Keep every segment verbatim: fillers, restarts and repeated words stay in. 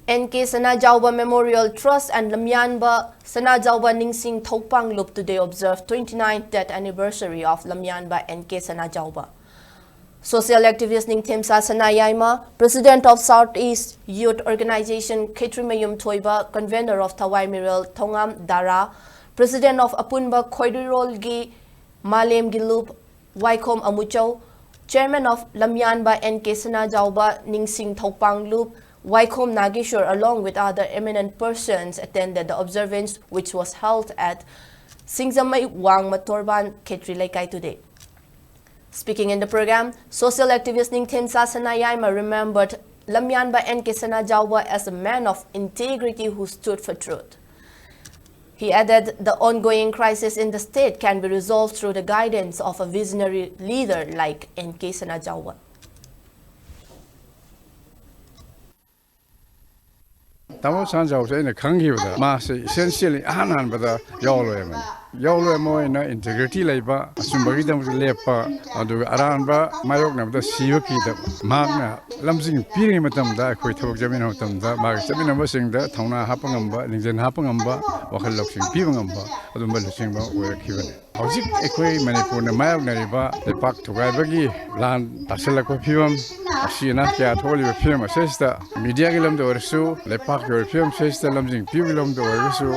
N K Sanajaoba Memorial Trust and Lamyanba Sanajaoba Ningsing Thokpang Lup today observe twenty-ninth death anniversary of Lamyanba N K Sanajaoba. Social activist Ningthemsa Sanayaima, President of Southeast Youth Organization Khetrimayum Thoiba, Convener of Thawai Miral Thongam Dara, President of Apunba Khoirirolgi Malem Gilup, Waikhom Amuchau, Chairman of Lamyanba N K Sanajaoba Ningsing Thokpang Lup, Waikhom Nageshwar, along with other eminent persons, attended the observance which was held at Singzamai Wang Matorban Khetri Leikai today. Speaking in the program, social activist Ningthemsa Sanayaima remembered Lamyanba N K Sanajaoba as a man of integrity who stood for truth. He added the ongoing crisis in the state can be resolved through the guidance of a visionary leader like N K Sanajaoba. ꯇꯥꯃꯣ ꯁꯅꯥꯖꯥꯎꯁꯦ ꯑꯩꯅ ꯈꯪꯈꯤꯕꯗ ꯃꯥꯁꯦ essentially ꯑꯍꯥꯟ ꯍꯥꯟꯕꯗ ꯌꯥꯎꯂꯣꯏ ꯑꯃꯅꯤ꯫ ꯌꯥꯎꯂꯣꯏ ꯑꯃ ꯑꯣꯏꯅ integrity ꯂꯩꯕ, ꯑꯆꯨꯝꯕꯒꯤꯗꯃꯛꯇ ꯂꯦꯞꯄ, ꯑꯗꯨꯒ ꯑꯔꯥꯟꯕ ꯃꯥꯌꯣꯛꯅꯕꯗ ꯁꯤꯕ ꯀꯤꯗꯕ꯫ ꯃꯍꯥꯛꯅ ꯂꯝꯖꯤꯡ ꯄꯤꯔꯤꯉꯩ ꯃꯇꯝꯗ, ꯑꯩꯈꯣꯏ ꯊꯕꯛ ꯆꯠꯃꯤꯟꯅꯕ ꯃꯇꯝꯗ ꯃꯥꯒꯤ ꯆꯠꯃꯤꯟꯅꯕꯁꯤꯡꯗ ꯊꯧꯅꯥ ꯍꯥꯞꯄ ꯉꯝꯕ, ꯂꯤꯡꯖꯦꯜ ꯍꯥꯞꯄ ꯉꯝꯕ, ꯋꯥꯈꯜ ꯂꯧꯁꯤꯡ ꯄꯤꯕ ꯉꯝꯕ ꯑꯗꯨꯝꯕ ꯂꯨꯆꯤꯡꯕ ꯑꯣꯏꯔꯛꯈꯤꯕꯅꯤ꯫ ꯍꯧꯖꯤꯛ ꯑꯩꯈꯣꯏ ꯃꯅꯤꯄꯨꯔꯅ ꯃꯥꯌꯣꯛꯅꯔꯤꯕ ꯂꯩꯄꯥꯛ ꯊꯨꯒꯥꯏꯕꯒꯤ ꯂꯥꯟ ꯇꯥꯁꯤꯜꯂꯛꯄ ꯐꯤꯕꯝ, ꯑꯁꯤ ꯑꯅꯥ ꯀꯌꯥ ꯊꯣꯛꯂꯤꯕ ꯐꯤꯕꯝ ꯑꯁꯤꯁꯤꯗ mediaꯒꯤ ꯂꯝꯗ ꯑꯣꯏꯔꯁꯨ, ꯂꯩꯄꯥꯛꯀꯤ ꯑꯣꯏꯕ ꯐꯤꯕꯝ ꯑꯁꯤꯁꯤꯗ ꯂꯝꯖꯤꯡ ꯄꯤꯕꯒꯤ ꯂꯝꯗ ꯑꯣꯏꯔꯒꯁꯨ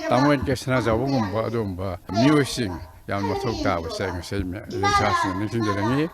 ꯇꯥꯃꯣ ꯑꯦꯟ ꯀꯦ ꯁꯅꯥꯖꯥꯎꯕꯒꯨꯝꯕ ꯑꯗꯨꯒꯨꯝꯕ ꯃꯤꯑꯣꯏꯁꯤꯡ ꯌꯥꯝꯅ ꯃꯊꯧ ꯇꯥꯕꯁꯦ ꯉꯁꯤ ꯏꯁꯥꯁꯤꯅ ꯅꯤꯡꯁꯤꯡꯖꯅꯤꯡꯉꯤ꯫